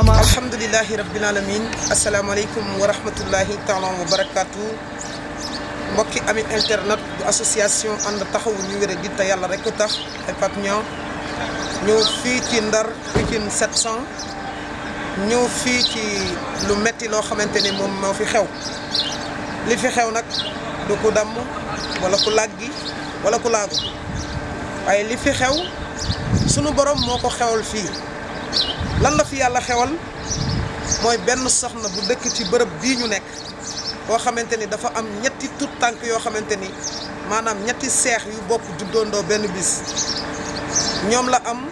alhamdulillahi rabbil alamin asalaamaaleykum wa rahmatullahi taala wa barakaatu mbokki amit internet bu association ànd taxawu ñu wéré di te yàlla rek tax ay Pape Niang ñëw fii ci Ndar Pikine 700 ñëw fii ci lu metti loo xamante ni moom moo fi xew li fi xew nag du ko damm wala ku làggi wala ku laagu waaye li fi xew sunu borom moo ko xewal fii lan la fi yàlla xewal mooy benn soxna bu dëkk ci bërëb bii ñu nekk boo xamante ni dafa am ñetti tut tànk yoo xamante ni maanaam ñetti seex yu bokk juddoondoo benn bis ñoom la am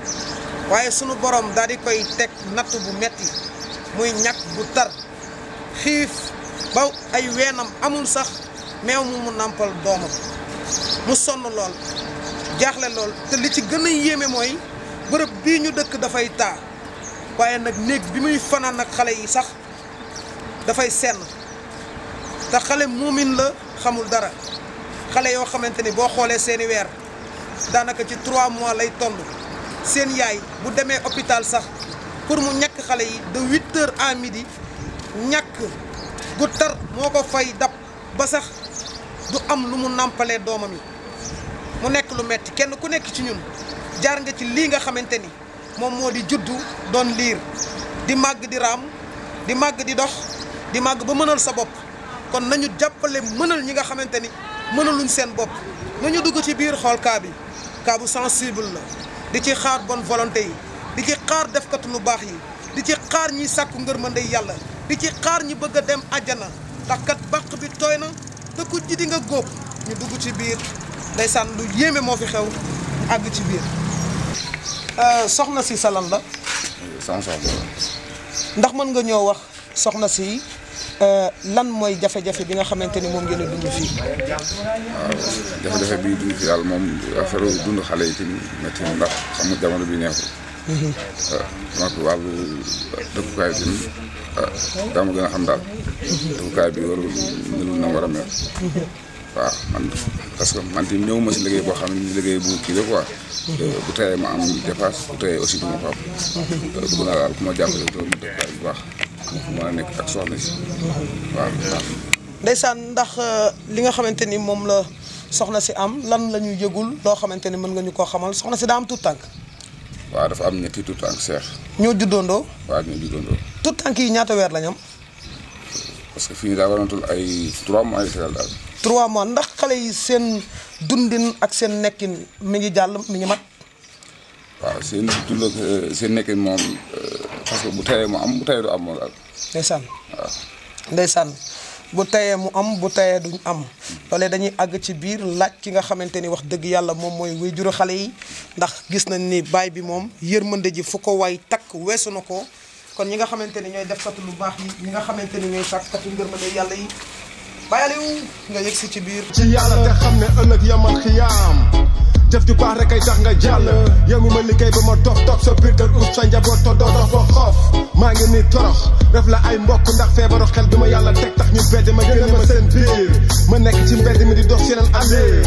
waaye sunu borom daal di koy teg natt bu metti muy ñàkk bu tar xiif ba ay weenam amul sax meew mu nàmpal doomam mu sonn lool jaaxle lool te li ci gën a yéeme mooy bërëb bii ñu dëkk dafay taa waaye nag néeg bi muy fanaan ak xale yi sax dafay senn te xale muumin la xamul dara xale yoo xamante ni boo xoolee seeni weer daanaka ci 3 mois lay toll seen yaay bu demee hôpital sax pour mu ñàkk xale yi de 8 heures à midi ñàkk gu tar moo ko fay dab ba sax du am lu mu nàmpalee doomam yi mu nekk lu metti kenn ku nekk ci ñun jaar nga ci lii nga xamante ni moom moo di juddu doon liir di màgg di raam di màgg di dox di màgg ba mënal sa bopp kon nañu jàppale mënal ñi nga xamante ni mënaluñ seen bopp nañu dugg ci biir xool cas bi cas bu sensible la di ci xaar bonne volonté yi di ci xaar defkatu lu baax yi di ci xaar ñiy sàkku ngërmande yàlla di ci xaar ñi bëgg a dem àjjana ndax kat bàq bi tooy na te ku ji di nga góob ñu dugg ci biir ndeysaan lu yéeme moo fi xew àgg ci biir soxna si salan la sama soxna ndax mën nga ñoo wax soxna si lan mooy jafe-jafe bi nga xamante ni moom ngeen a dund fii. waaw jafe-jafe bi dund fii daal moom affaire dund xale yi tamit métti na ndax xam nga jamono bi neexul. donc wàllu dëkkukaay bi dama gën a xam daal. dëkkukaay bi warul melul na war a mel. waaw man parce que man tamit ñëw ma si liggéey boo xam ne liggéey bu kii la quoi. bu teyee ma am dépasse bu teyee aussi du ma ko am. bëgg naa daal ku ma jàppale doon dëkkukaay bu baax. mën a nekk ak soxna si waaw. ndeysaan ndax li nga xamante ni moom la soxna si am lan la ñu yëgul loo xamante ni mën nga ñu koo xamal soxna si daa am tuut tànk. waaw dafa am ñetti tuut tànk seex. ñoo juddoondoo. waaw ñoo juddoondoo. tuut tànk yi ñaata weer lañ am. parce que fii daa warantul ay 3 mois yu tegal daal. 3 mois ndax xale yi seen dundin ak seen nekkin mi ngi jàll mi ngi mat. waaw seen dund ak seen nekkin moom parce que bu teyee mu am bu teyee du am moom daal. ndeysaan waaw. ndeysaan bu teyee mu am bu teyee duñ am loolee dañuy àgg ci biir laaj ki nga xamante ni wax dëgg yàlla moom mooy waajuru xale yi ndax gis nañ ni baay bi moom yërmande ji fu ko waay takk weesu na ko kon ñi nga xamante ni ñooy defkatu lu baax yi ñi nga xamante ni ñooy sàkkatu ngërmande yàlla yi Baye Aliou nga yegg si ci biir. ci yàlla te xam ne ëllëg yamal xiyaam jëf ju baax rek ay tax nga jàll yow mi ma liggéey ba ma dox toog sa biir kër ut sa njaboot te doo dox ba xoof maa ngi ni torox def la ay mbokk ndax feebaru xel bi ma yàlla teg tax ñu bedd ma génne ma seen biir ma nekk ci mbedd mi di dox yeneen àllee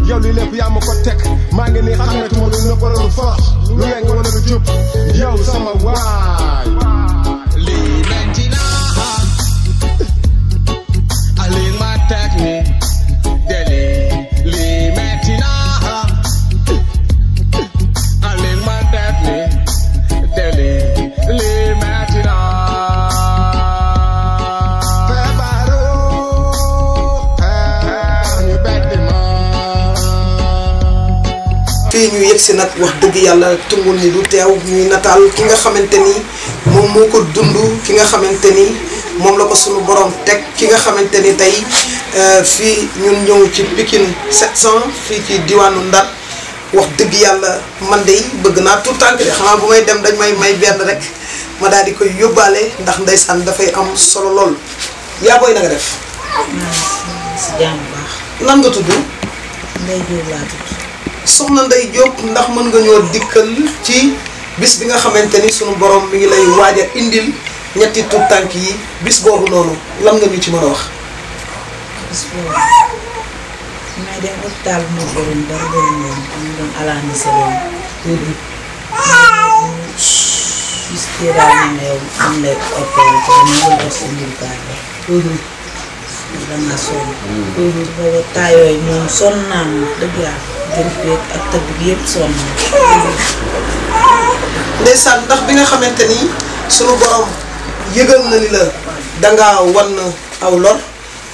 yow li lépp yaa ma ko teg maa ngi ni xametuma lu nëbb wala lu forox lu weng wala lu jub yow sama waay lii metti na ali ma teg ni deli lii metti na ali ma teg ni deli lii metti na feebaru ñu bedd ma fii ñu yegg si nag wax dëgg yàlla tungul ni du teew ñuy nataal ki nga xamante ni moom moo ko dund ki nga xamante ni moom la ko sunu borom teg ki nga xamante ni tey fii ñun ñëw ci Pikine 700 fii ci diwaanu Ndar wax dëgg yàlla man de bëgg naa tout tànk de xanaa bu may dem dañ may benn rek ma daal di koy yóbbaale ndax ndeysaan dafay am solo lool yaa booy na nga def. si jàmm baax. nan nga tudd. Ndeye Diop laa tudd. soxna Ndeye Diop ndax mën nga ñoo dikkal ci bis bi nga xamante ni sunu borom mi ngi lay waaj a indil ñetti tuut tànk yi bis boobu noonu lan nga ñu ci mën a wax. bis boobu may dem hôpital bu ma bëriñ dara bëriñ woon am doon alaani sa loolu. visité daal ne yow am lay opéré te dama ko def sa mbirukaay ba dangaa sonn booba temps yooyu moom sonn naa ma dëgg yàlla gën beeg ak tëdd bi yëpp sonn na ndeysaan ndax bi nga xamante ni sunu borom yëgal na ni la dangaa wan aw lor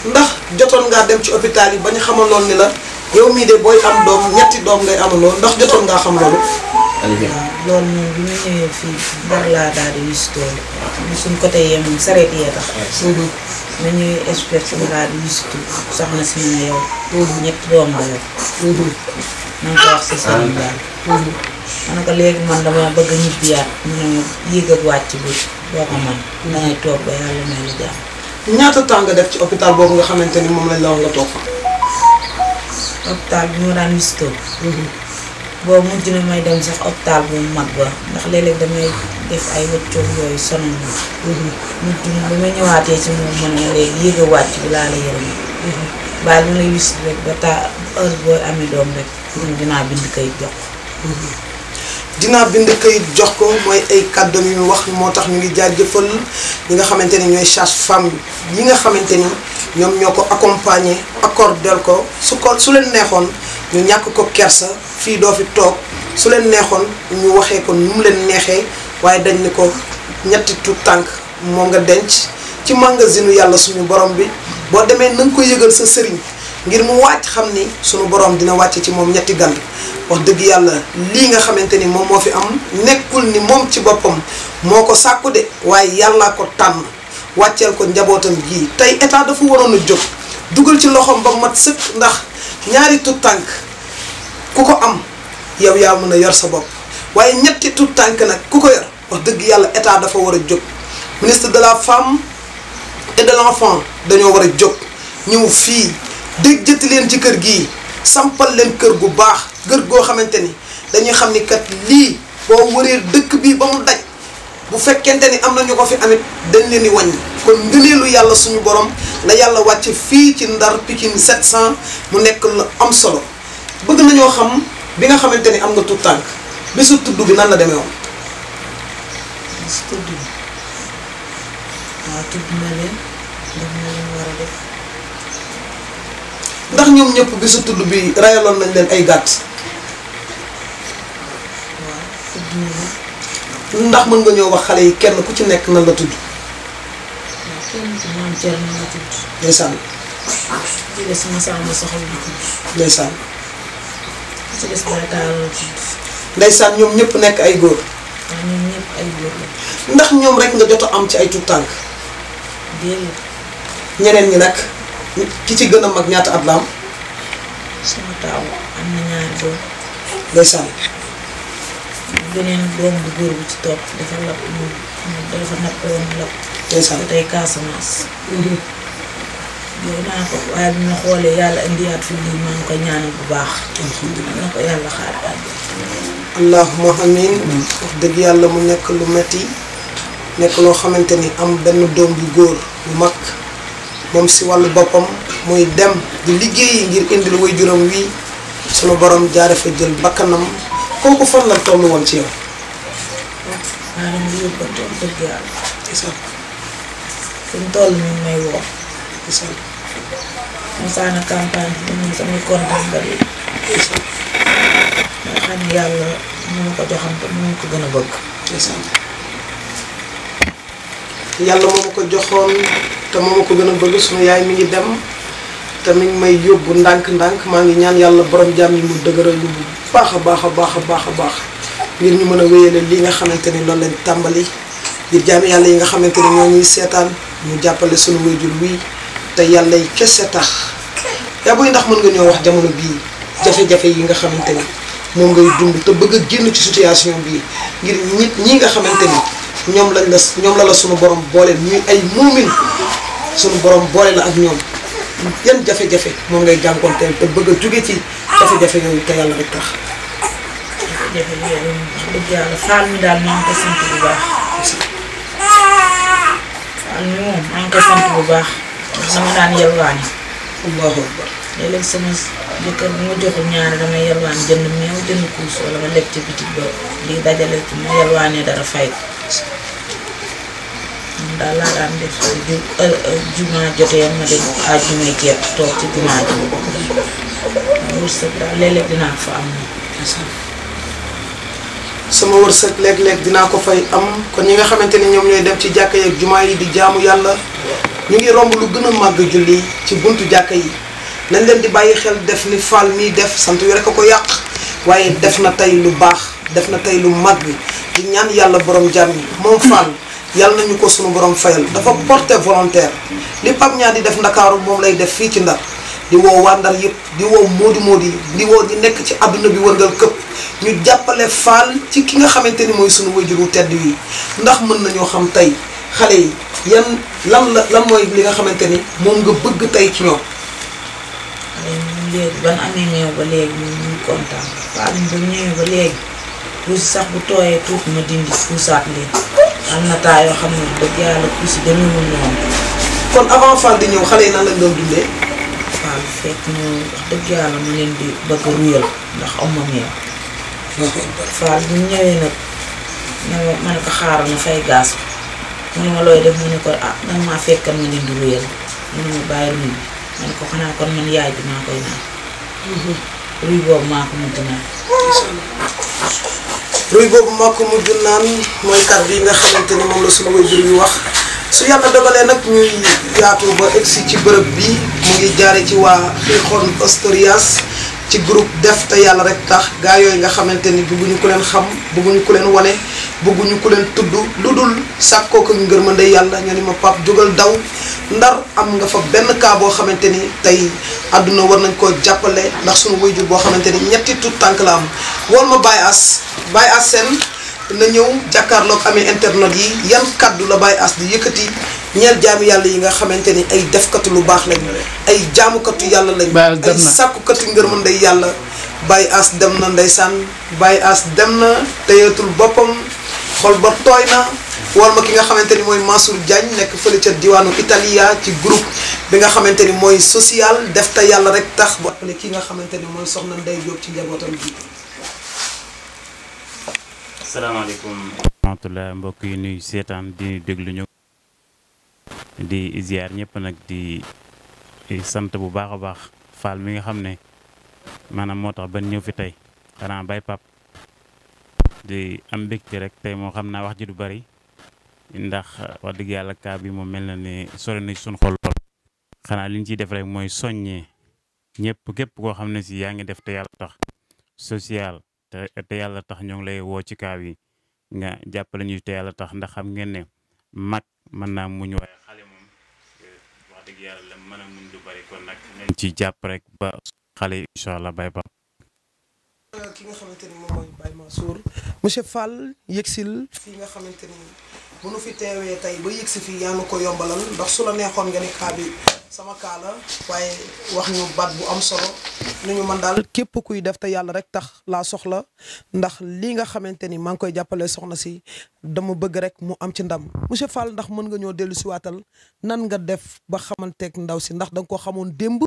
ndax jotoon ngaa dem ci hôpital yi ba ñu xamaloon ni la yow mii de booy am doom ñetti doom ngay amandoo ndax jotoon ngaa xam loolu. waaw loolu moom bi ma ñëwee fii Ndar laa daal di wisitoo suñ côté yee moom sareet yee tax ma ñëwee expert bi daal di wisitu soxna si ne yow ñetti doom nga yor na nga ko wax si sëriñ daal ma ne ko léegi man dama bëgg a ñibbiyaat mu ne ma yéeg ak wàcc bi doo ko man dangay toog ba yàlla may la jàmm. ñaata temps nga def ci hôpital boobu nga xamante ni moom lañ la wax nga toog fa. hôpital bi ma daan wisitoo boobu mujj na may dem sax hôpital bu mag ba ndax léeg-léeg damay def ay wëccoog yooyu sonn na mujj na ba ma ñëwaatee ci moom man ma léegi yéeg a wàcc bi laa la yërëm baal ma lay wisit rek ba heure booy amee doom rek dinaa bind kayit jox dinaa bind kayit jox ko mooy ay kàddoom yu wax moo tax ñu ngi jaajëfal ñi nga xamante ni ñooy sage-femme yi nga xamante ni ñoom ñoo ko accompagner accordel ko su leen neexoon ñu ñàkk ko kersa fii doo fi toog su leen neexoon ñu waxee ko nu mu leen neexee waaye dañ ni ko ñetti tuut tànk moom nga denc ci magasinu yàlla suñu borom bi boo demee na nga ko yëgal sa sëriñ ngir mu wàcc xam ni suñu borom dina wàcc ci moom ñetti gant wax dëgg yàlla lii nga xamante ni moom moo fi am nekkul ni moom ci boppam moo ko sàkku de waaye yàllaa ko tànn wàcceel ko njabootam gii tey état dafa waroon a jóg dugal ci loxoom ba mat sëkk ndax ñaari tuut tànk ku ko am yow yaa mën a yor sa bopp waaye ñetti tuut tànk nag ku ko yor wax dëgg yàlla état dafa war a jóg ministre de la femme et de l'enfant dañoo war a jóg ñëw fii dégg jëtti leen ci kër gii sampal leen kër gu baax kër goo xamante ni dañuy xam ni kat lii boo wëree dëkk bi ba mu daj bu fekkente ni am na ñu ko fi amit dañ leen di wàññi kon ngëneelu yàlla suñu borom la yàlla wàcc fii ci Ndar Pikine 700 mu nekk lu am solo bëgg nañoo xam bi nga xamante ni am nga tuut tànk bésu tudd bi nan la demee woon. si tudd bi waaw tudd na leen def na leen war a def ndax ñoom ñëpp bésu tudd bi rayaloon nañ leen ay gàtt. waaw tudd na leen ndax mën nga ñëw wax xale yi kenn ku ci nekk nan la tudd. waaw kenn ci maam Thierno la tudd ndeysaan ci des sama sama soxla la tudd ndeysaan ci des Barakaal la tudd ndeysaan ñoom ñëpp nekk ay góor. waaw ñoom ñëpp ay góor la ndax ñoom rek nga jot a am ci ay tuut tànk. déedéet ñeneen ñi nag ki ci gën a mag ñaata at la am. sama taaw am na ñaari doom ndeysaan beneen doom bu góor bu ci topp dafa lap mu dafa napp woon lap ndeysaan ba tey Casamance yooyu naa ko waaye bi ma xoolee yàlla indiwaat fi lii maa ngi koy ñaanal bu baax alhamdulilah na ko yàlla xaar allahumma amin wax dëgg yàlla mu nekk lu metti nekk loo xamante ni am benn doom bu góor bu mag moom si wàllu boppam muy dem di liggéeyi ngir indil waajuram wi sunu borom jaare fa jël bakkanam kooku fan la toll woon ci yow. maa ngi leen di yóbbante wax dëgg yàlla ndeysaan fi mu toll nii may woo ndeysaan mosaana campagne bi man samay kontaan nga yi nga xam ne yàlla moo ko joxam te moo ko gën a bëgg ndeysaan yàlla moo ma ko joxoon te moo ma ko gën a bëgg sunu yaay mi ngi dem te mi ngi may yóbbu ndànk-ndànk maa ngi ñaan yàlla borom jàmm yi mu dëgëral ñu bu baax a baax a baax a baax a baax ngir ñu mën a wéyale li nga xamante ni loolu lañ tàmbali ngir jaami yàlla yi nga xamante ni ñoo ñuy seetaan ñu jàppale sunu wayjur wii te yàlla yi kese tax yaa booy ndax mën nga ñoo wax jamono bii jafe-jafe yi nga xamante ni moom ngay dund te bëgg a génn ci situation bii ngir nit ñi nga xamante ni ñoom la sunu borom boole ñuy ay muumin sunu borom boole la ak ñoom yan jafe-jafe moom ngay jànkoonteel te bëgg a jóge ci jafe-jafe yooyu te yàlla rek tax. jafe-jafe yooyu wax dëgg yàlla faal mi daal maa ngi koy sant bu baax faal mi moom maa ngi koy sant bu baax dama daan yalwaani allahu akbar léeg-léeg sama jëkkër bu ma joxul ñaari damay yalwaan jënd meew jënd kuus wala ma leb ci bitig ba lii dajale ci ma yalwaanee dara fay ko moom daal laa daan def jumaa jotee ma dem àjjumay kepp toog ci jumaa ji wërsëg daal léeg-léeg dinaa fa am sama wërsëg léeg-léeg dinaa ko fay am kon ñi nga xamante ni ñoom ñooy dem ci jàkka yeeg jumaa yi di jaamu yàlla ñu ngi romb lu gën a màgg julli ci buntu jàkka yi nañ leen di bàyyi xel def ni Fall mii def sant wi rek a ko yàq waaye def na tey lu baax def na tey lu màgg di ñaan yàlla borom jàmm yi moom Fall yàlla nañu ko sunu borom fayal dafa porté volontaire li Pape Niang di def Ndakaaru moom lay def fii ci Ndar di woo waa Ndar yëpp di woo Modou di woo ñi nekk ci àdduna bi wërngal këpp ñu jàppale Fall ci ki nga xamante ni mooy sunu wajuru tedd wi ndax mën nañoo xam tey xale yi yan lan mooy li nga xamante ni moom nga bëgg tey ci ñoom. léegi ban amee meew ba léegi ñu ngi kontaan Fall bu ñëwee ba léegi puusi sax bu tooyee tuuti ma dindi puusaat leen am na taa yoo xam ne dëgg yàlla puusi demeewul noonu. kon avant Fall di ñëw xale yi nan lañ doon dundee. Fall fekk ñu wax dëgg yàlla ma leen di bëgg a ruyal ndax am ma meew. Fall bu ñu ñëwee nag ma ne ko xaaral ma fay gaas mu ne ma looy def mu ne ko ah danga maa fekkan ma leen di ruyal mu ne ma bàyyi ruy bi ma ne ko xanaa kon man yaay bi maa koy naan. ruy boobu maa ko mujj naan. ruy boobu maa ko mujj naan mooy kàddu yi nga xamante ni moom la suñu waajur yu wax su yàlla dogalee nag ñuy yaatu ba egsi ci bërëb bi mu ngi jaare ci waa Xixoon Astorias ci groupe def te yàlla rek tax gaa yooyu nga xamante ni bëgguñu ku leen xam bëgguñu ku leen wane bëgguñu ku leen tudd lu dul sàkkoo ko ngërmande yàlla ñu ni ma Pape jógal daw Ndar am nga fa benn cas boo xamante ni tey àdduna war nañ koo jàppale ndax suñu waajur boo xamante ni ñetti tuut tànk la am wool ma Baye As seen na ñëw jàkkaarloog amee internet yi yan kaddu la Baye As di yëkkati ñeel jaami yàlla yi nga xamante ni ay defkatu lu baax lañ ay jaamukatu yàlla lañ ay sàkkukatu ngërmande yàlla Baye As dem na ndeysaan Baye As dem na téyeetul boppam xol ba tooy na wol ma ki nga xamante ni mooy Mansour Diagne nekk fële ca diwaanu Italia ci groupe bi nga xamante ni mooy social def te yàlla rek tax bu appelé ki nga xamante ni mooy soxna Ndey Jóob ci njabootam bi. asalaamaaleykum rahmatullah mbokk yi nuy seetaan di déglu ñu di ziar ñëpp nag di sant bu baax a baax Fall mi nga xam ne maanaam moo tax ban ñëw fi tey xanaa Baye Pape di am mbégte rek tey moo xam naa wax ji du bari ndax wax dëgg yàlla kaa bi moom mel na ne sori na suñ xol lool xanaa li ñu ciy def rek mooy soññee ñëpp képp koo xam ne si yaa ngi def te yàlla tax social te yàlla tax ñoo ngi lay woo ci kaa bi nga jàppale ñu te yàlla tax ndax xam ngeen ne mag mën naa muñ waaye xale moom wax dëgg yàlla la mën a muñ du bari kon nag nañ ci jàpp rek ba xale yi incha allah Baye Pape. ki nga xamante ni moom mooy Baye Mansour monsieur Fall yëgsil fii nga xamante ni bu nu fi teewee tey ba yëgsi fii yaa ngi ko yombalal ndax su la neexoon nga ni kaa bi sama kaa la waaye wax ñu baat bu am solo nu ñu mën daal képp kuy def te yàlla rek tax laa soxla ndax lii nga xamante ni maa ngi koy jàppale soxna si dama bëgg rek mu am ci ndam monsieur Fall ndax mën nga ñoo dellu si waatal nan nga def ba xamanteeg ndaw si ndax da nga ko xamoon démb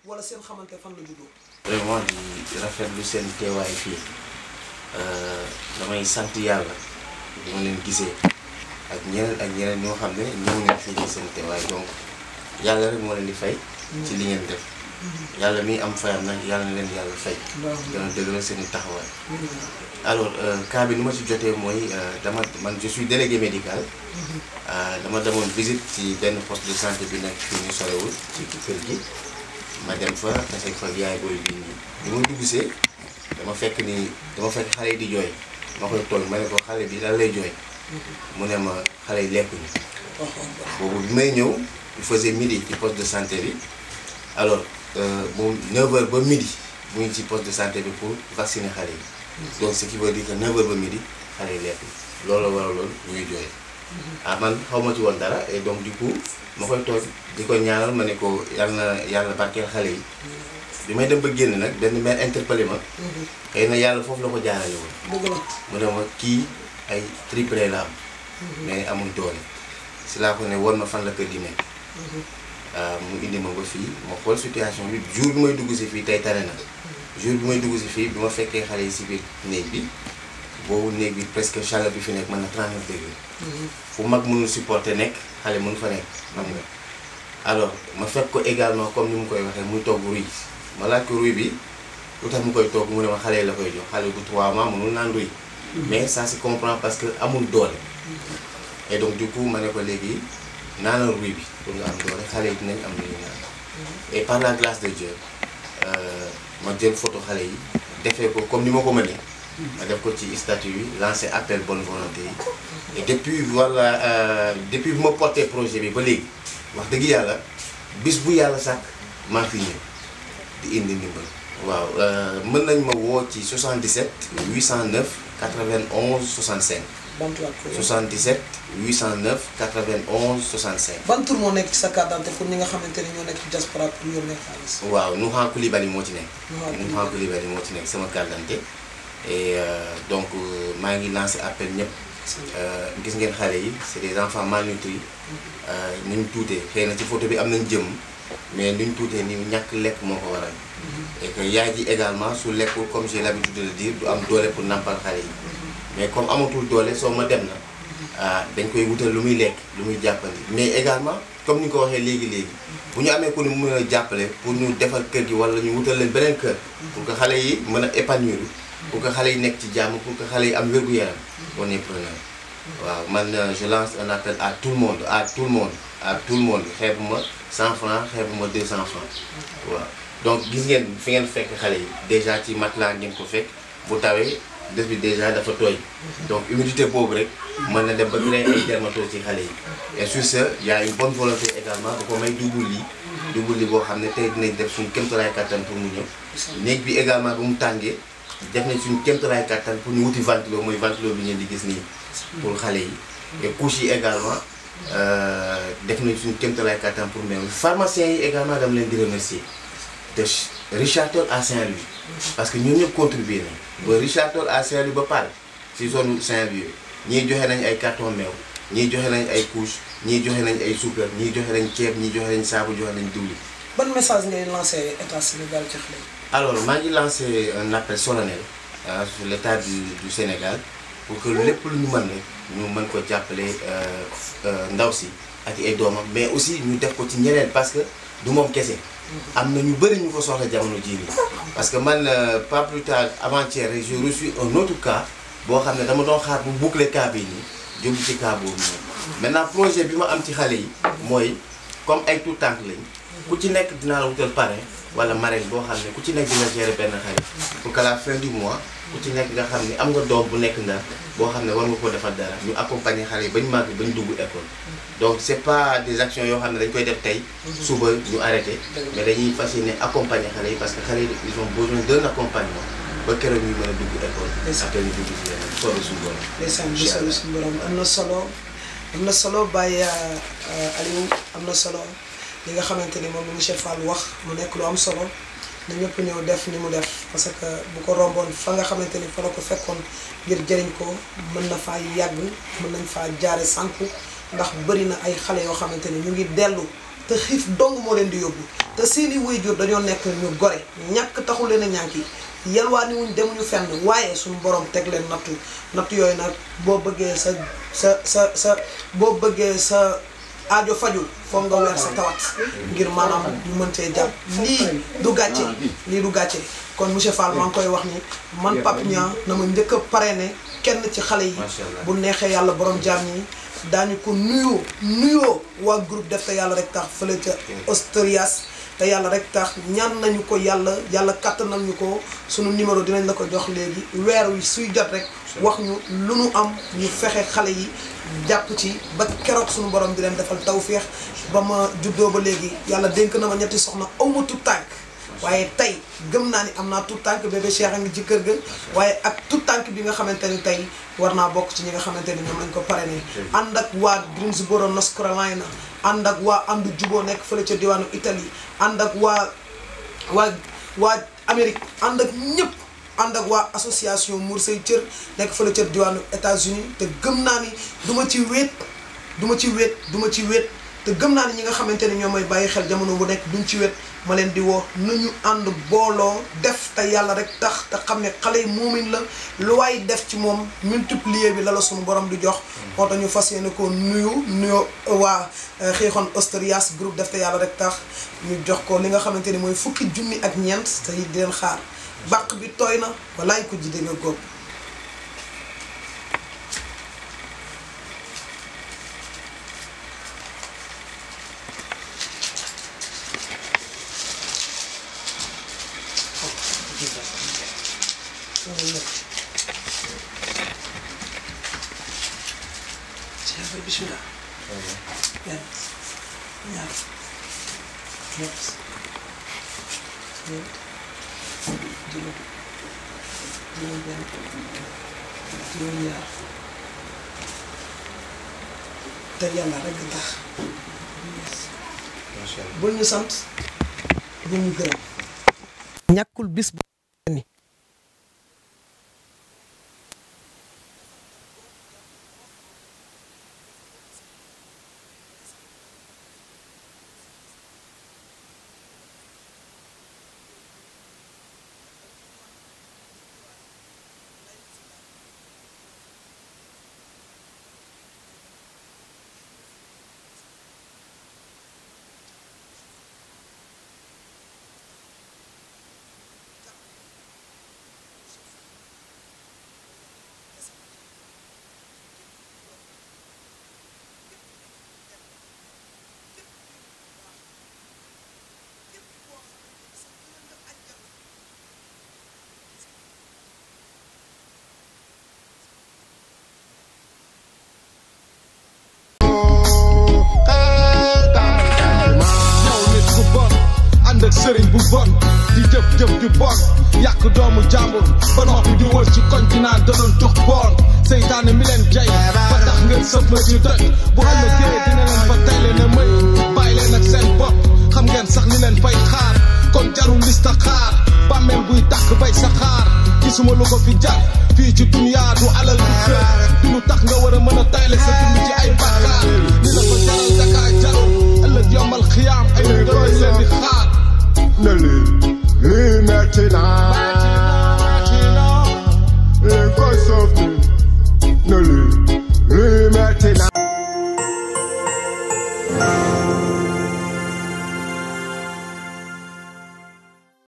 wala seen xamante fan la juddoo. vraiment di rafetlu seen teewaay fii damay sant yàlla bi ma leen gisee ak ñeneen ñoo xam ne ñëw nañ fii ci seen teewaay donc yàlla rek moo leen di fay ci li ngeen def yàlla mi am fayam nag yàlla na leen yàlla fay gën a dëgëral seen i taxawaay. alors cas bi nu ma ci jotee mooy man je suis délégué médical dama demoon visite ci benn poste de santé bi nekk fii ñu sorewul ci kër gi ma dem fa tase fa yaay booy bi nii bi ma duggsee dama fekk xale yi di jooy ma koy tooñ ma ne ko xale bi lan lay jooy mu ne ma xale yi lekkuñu boobu bi may ñëw il faisait midi ci poste de santé bi alors moom 9h ba midi mu ngi ci poste de santé bi pour vacciner xale yi donc ce qui veut dire que 9h ba midi xale yi lekkuñu loolu la waral loolu ñu ngi jooy man xaw ma ci woon dara et donc du coup ma koy toog di ko ñaanal ma ne ko yàlla barkeel xale yi bi may dem ba génn nag benn mère interpellé ma xëy na yàlla foofu la ko jaarale woon mu ne ma kii ay triplé la am mais amul doole si laa ko ne woon ma fan la kër gi nekk mu indi ma ba fii ma xool situation bi jour bi may dugg si fii tey tane na jour bi may dugg si fii bi ma fekkee xale yi si biir néeg bi boobu néeg bi presque chaleur bi fi nekk mën na 39 degré fu mag mënul supporter nekk xale mënu fa nekk xam nga alors ma fekk ko également comme ni mu koy waxee muy togg ruy ma laaj ko ruy bi lu tax mu koy togg mu ne ma xale yi la koy jox xale bu 3 mois mënul naan ruy mais ça se comprend parce que amul doole et donc du coup ma ne ko léegi naanal ruy bi pour nga am doole xale yi dinañ am lu ñu naan et par la grâce de Dieu ma jël photo xale yi defee ko comme ni ma ko mënee ma def ko ci statut yi lancé appel bonne volonté yi et depuis voilà depuis bu ma porté projet bi ba léegi wax dëgg yàlla bis bu yàlla sàkk maa fi ñëw di indi ndimbal waaw mën nañ ma woo ci 77 809 91 65 77 809 91 65. ban tur moo nekk ci sa carte d'identité pour ñi nga xamante ne ñoo nekk ci diaspora pour yónnee xaalis. waaw Nouha Coulibaly moo ci nekk. Nouha Coulibaly moo ci nekk sama carte d'identité et donc maa ngi lancé appel ñëpp. gis ngeen xale yi c'est des enfants malnutris. ni ñu tuutee xëy na ci photo bi am nañ jëm mais ni ñu tuutee ni ñàkk lekk moo ko waral. et que yaay ji également su lekkul comme j'ai l'habitude de le dire du am doole pour nampal xale yi. mais comme amatul doole soo ma dem na dañ koy wutal lu muy lekk lu muy jàppandi mais également comme ni nga ko waxee léegi bu ñu amee ku ñu mën a jàppale pour ñu defal kër gi wala ñu wutal leen beneen kër pour que xale yi mën a épanouir pour que xale yi nekk ci jàmm pour que xale yi am wér-gu-yaram on est preneur waaw man je lance un appel à tout le monde xeebuma 100 francs xeebuma 200 francs waaw donc gis ngeen fi ngeen fekk xale yi déjà ci matelas ngeen ko fekk bu tawee def bi déjà dafa tooy donc humidité boobu rek mën na dem ba créer ay dermatose ci xale yi et sur ce y a une bonne volonté également da ko may double lit boo xam ne tey dinañ def suñu kéemtalaay kattan pour mu ñëw néeg bi également ba mu tàngee def nañ suñu kéemtalaay kattan pour ñu wuti ventilo mooy ventilo bi ngeen di gis nii pour xale yi et couche yi également def nañ suñu kéemtalaay kattan pour même pharmaciens yi également dama leen di remercier de Richard Toll à Saint-Louis parce que ñun ñëpp contribuer nañ ba Richard Toll à Saint-Louis ba pare si zone Saint-Louis ñii joxe nañ ay carton meew ñii joxe nañ ay couche ñii joxe nañ ay suukar ñii joxe nañ ceeb ñii joxe nañ saabu joxe nañ diwlin. ban message ngay lancé état Sénégal ci xale yi. alors maa ngi lancé un appel solennel sur l'état du Sénégal pour que lépp lu ñu mën rek ñu mën ko jàppale ndaw si ak ay doomam mais aussi ñu def ko ci ñeneen parce que du moom kese. am na ñu bëri ñu ko soxla jamono jii nii parce que man pas plus tard avant-hier j'ai reçu un autre cas boo xam ne dama doon xaar bu boucler cas bii nii jublu ci cas boobu noonu. maintenant projet bi ma am ci xale yi mooy comme ay tout tànk lañ ku ci nekk dinaa la wutal parrain wala marraine boo xam ne ku ci nekk dina gérer benn xale pour que la fin du mois ku ci nekk nga xam ne am nga doom bu nekk Ndar boo xam ne war nga ko defal dara ñu accompagner xale yi bañ màgg bañ dugg école. donc c'est pas des actions yoo xam ne dañ koy def tey suba ñu arrêté mais dañuy fas yéene accompagner xale yi parce que xale yi ils ont besoin d'un accompagnement ba keroog ñu mën a dugg école après ñu dugg ci yeneen solo suñu borom ndeysaan bi solo suñu borom am na solo Baye Aliou am na solo li nga xamante ni moom monsieur Fall wax mu nekk lu am solo na ñëpp ñëw def ni mu def parce que bu ko romboon fa nga xamante ni fa la ko fekkoon ngir jëriñ ko mën na faa yàgg mën nañ faa jaare sànku ndax bëri na ay xale yoo xamante ni ñu ngi dellu te xiif dong moo leen di yóbbu te seeni waajur dañoo nekk ñu gore ñàkk taxu leen a ñànki yalwaani wuñ demuñu fenn waaye suñu borom teg leen nattu yooyu nag boo bëggee sa boo bëggee sa aajo faju foog nga weer sa tawat ngir maanaam ñu mën cee jàpp lii du gàcce kon monsieur Fall maa ngi koy wax ni man Pape Niang na ma njëkk a parrainé kenn ci xale yi bu neexee yàlla borom jaam ñi daañu ko nuyoo waa groupe def te yàlla rek tax fële ca Asturias te yàlla rek tax ñaan nañu ko yàlla kàttanal ñu ko sunu numéro dinañ la ko jox léegi weer wi suy jot rek wax ñu lu nu am ñu fexe xale yi jàpp ci ba keroog sunu borom di leen defal tawféex ba ma juddoo ba léegi yàlla dénk na ma ñetti soxna awma tout tànk waaye tey gëm naa ni am naa tout tànk bébé Cheikh a ngi ci kër ga waaye ak tout tànk bi nga xamante ni tey war naa bokk ci ñi nga xamante ni ñoom lañ ko parrainé ànd ak waa Greensboro North Carolina ànd ak waa àndu juboo nekk fële ca diwaanu Italie ànd ak waa Amérique ànd ak ñëpp ànd ak waa association Mour Say Cër nekk fële ca diwaanu États-Unis te gëm naa ni du ma ci wéet te gëm naa ne ñi nga xamante ne ñoo may bàyyi xel jamono bu nekk duñ ci wet ma leen di woo nañu ànd booloo def te yàlla rek tax te xam ne xale yi moomin la lu waay def ci moom multiplier bi la la suñu borom di jox moo tax ñu fas yéene ko nuyu waa Xiixoon Ostarias groupe def te yàlla rek tax ñu jox ko li nga xamante ni mooy fukki junni ak ñeent te di leen xaar bàq bi tooy na walaay ko ji nga góob bismillah benn ñaar ñett ñeent juróom benn juróom ñaar te yàlla rek tax bul ñu sant bul ñu gërëm ñàkkul bis bu ni sëriñ bu bon di jëf ju bon yàq doomu jàmbur ba noppi di wër ci koñ bi naan da doon tux boon seytaane mi leen jay ba tax ngeen sëf ma ci dëkk bu ëllëgee dina leen fa tey leen a mëy bàyyi leen ak seen bopp xam ngeen sax li leen fay xaar kon jarul lista xaar bàmmeel buy tàkk bay sa xaar gisuma lu ko fi jar fii ci duniyaa du alal du kër du lu tax nga war a mën a tayle sa dund ci ay bàkkaar li la ko jaral dakaa jarul ëllëg yombal xiyaam ay doon leen di xaar Nelly, metti naa